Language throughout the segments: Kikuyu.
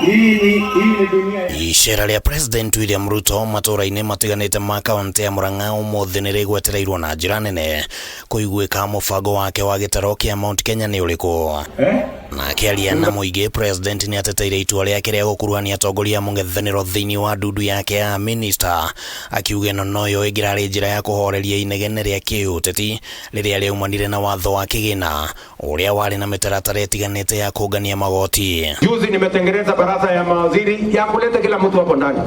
Hii ni dunia. Icera rĩa President William Ruto matũra-inĩ matiganĩte ma kaunti ya Murang'a ũmũthĩ nĩ rĩgwetereirwo na njĩra nene kũiguĩka mũbango wake wa gĩtaro kĩa Mount Kenya nĩ ũrĩkũ. Eh? Na akĩaria na mũingĩ, President nĩ ateteire itua rĩake rĩa gũkuruhania atongoria a mũng'ethanĩro thĩinĩ wa ndundu yake ya minista, akiuga ĩno noyo ĩngĩrarĩ njĩra ya kũhoreria inegene rĩa kĩũteti rĩrĩa rĩaumanire na watho wa kĩgĩna ũrĩa warĩ na mĩtaratara ĩtiganĩte ya kũngania magoti. Juzi nimetengeneza baraza ya mawaziri ya kuleta kila mtu hapo ndani.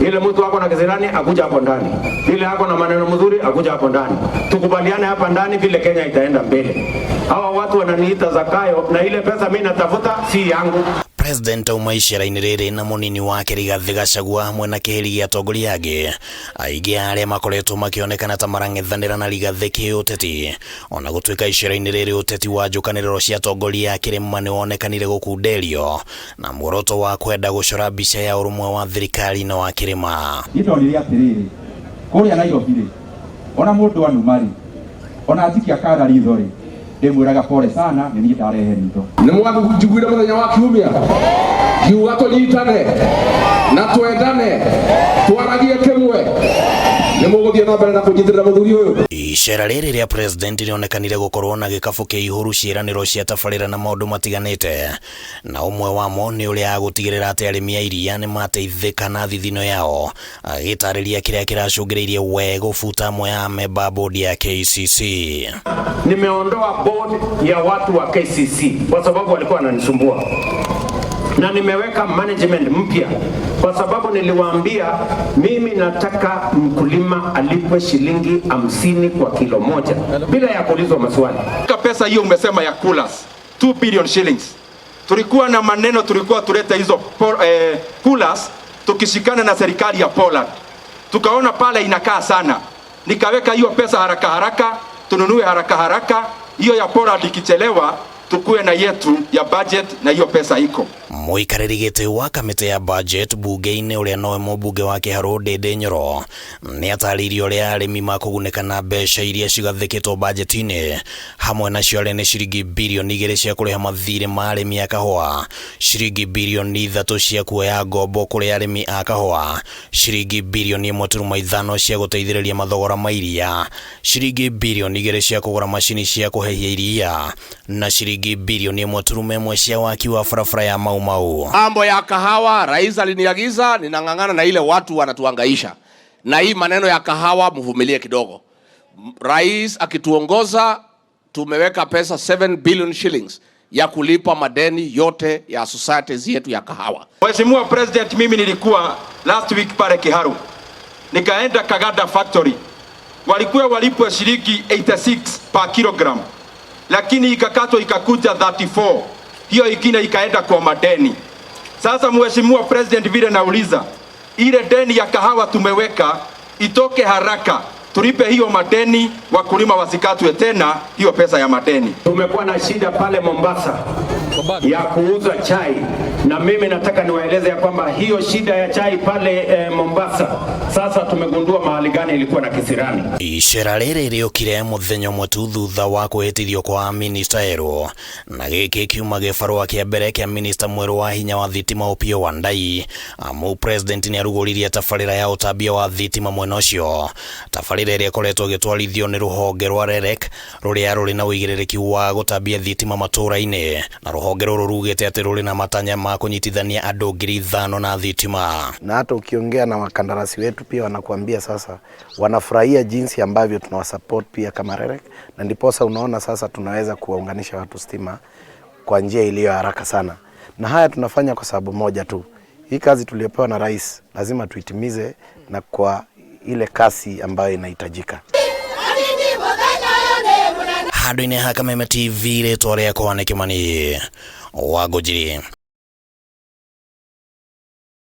Ile mtu ako na kisirani akuja hapo ndani, ile ako na maneno mzuri akuja hapo ndani, tukubaliane hapa ndani vile Kenya itaenda mbele. Hawa watu wananiita Zakayo na ile pesa mimi natafuta si yangu. President auma icera-inĩ rĩrĩ na mũnini wake Rigathĩ Gachagua hamwe na kĩhĩri gĩa atongoria angĩ aingĩ a arĩa makoretwo makĩonekana ta marang'ethanĩra na Rigathĩ kĩũteti. Ona gũtuĩka icera-inĩ rĩrĩ ũteti wa njũkanĩrĩro cia atongoria a kĩrĩma nĩ wonekanire gũkunderio na muoroto wa kwenda gũcora mbica ya ũrũmwe wa thirikari na wa kĩrĩma. Niĩ ndonire atĩrĩrĩ, kũrĩa Nairobi rĩ, ona mũndũ anuma rĩ, ona njikia kara ritho rĩ, ndĩmwĩraga pole sana, nĩ niĩ ndarehe ritho. Nĩ mwanjiguire mũthenya wa kiumia ngiuga tũnyitane na twendane, twaragie kĩmwe. Nĩ mũgũthiĩ na mbere na kũnyitĩrĩra mũthuri ũyũ? Icera rĩrĩ rĩa President rĩonekanire gũkorwo na gĩkabũ kĩihũru ciĩranĩro cia tabarĩra na maũndũ matiganĩte, na ũmwe wamo nĩ ũrĩa agũtigĩrĩra atĩ arĩmi a iria nĩ mateithĩka na thithino yao, agĩtarĩria kĩrĩa kĩracũngĩrĩirie we gũbuta amwe a memba a bodi ya KCC. Nimeondoa board ya watu wa KCC kwa sababu walikuwa wananisumbua, na nimeweka management mpya kwa sababu niliwaambia mimi nataka mkulima alipwe shilingi 50 kwa kilo moja bila ya kuulizwa maswali. Pesa hiyo umesema ya coolers, 2 billion shillings. Tulikuwa na maneno, tulikuwa tulete hizo coolers tukishikana na serikali ya Poland, tukaona pale inakaa sana, nikaweka hiyo pesa haraka haraka, tununue haraka haraka. Hiyo ya Poland ikichelewa, tukue na yetu ya budget, na hiyo pesa iko. Mũikarĩri gĩtĩ wa kamĩtĩ ya budget bunge-inĩ ũrĩa nowe mũmbunge wa Kĩharũ Ndĩndĩ Nyoro nĩ atarĩirie ũrĩa arĩmi makũgunĩka na mbeca iria cigathĩkĩtwo bajeti-inĩ, hamwe nacio arĩ nĩ ciringi birioni 2 cia kũrĩha mathirĩ ma arĩmi a kahũa, ciringi birioni 3 cia kuoya ngombo kũrĩ arĩmi a kahũa, ciringi birioni 1.5 cia gũteithĩrĩria mathogora ma iria, ciringi birioni 2 cia kũgũra macini cia kũhehia iria na ciringi birioni 1.1 cia waki wa barabara ya Mau Mau. Mambo ya kahawa, rais aliniagiza, ninang'ang'ana na ile watu wanatuhangaisha. Na hii maneno ya kahawa mvumilie kidogo. Rais akituongoza tumeweka pesa 7 billion shillings ya kulipa madeni yote ya societies yetu ya kahawa. Mheshimiwa President, mimi nilikuwa last week pale Kiharu, nikaenda Kaganda factory, walikuwa walipwa shilingi 86 per kilogram, lakini ikakatwa ikakuja 34, hiyo ingine ikaenda kwa madeni. Sasa Mheshimiwa President, vile nauliza, ile deni ya kahawa tumeweka itoke haraka, tulipe hiyo madeni, wakulima wasikatwe tena hiyo pesa ya madeni. Tumekuwa na shida pale Mombasa ya kuuza chai, na mimi nataka niwaeleze ya kwamba hiyo shida ya chai pale Mombasa sasa tumegundua mahali gani ilikuwa na kisirani. Icera rĩrĩ rĩokire mũthenya ũmwe tu thutha wa kwĩhĩtithio kwa minista erũ, na gĩkĩ kiuma gĩbarũa kĩa mbere kĩa minista mwerũ wa hinya wa thitima Opiyo Wandayi, amu President nĩ arugũririe tabarĩra ya ũtambia wa thitima mwena ũcio, tabarĩra ĩrĩa ĩkoretwo ĩgĩtwarithio nĩ rũhonge rwa REREC rũrĩa rũrĩ na ũigĩrĩrĩki wa gũtambia thitima matũũra-inĩ, na rũhonge rũrũ rugĩte atĩ rũrĩ na matanya ma kũnyitithania andũ 5,000 na thitima. Na hata ukiongea na wakandarasi wetu pia wanakuambia sasa wanafurahia jinsi ambavyo tunawasupport pia kama REREC, na ndiposa unaona sasa tunaweza kuwaunganisha watu stima kwa njia iliyo haraka sana. Na haya tunafanya kwa sababu moja tu, hii kazi tuliyopewa na rais lazima tuitimize na kwa ile kasi ambayo inahitajika. Handũ-inĩ ha Kameme TV, rĩtwa rĩakwa nĩ Kĩmani wa Ngũnjiri.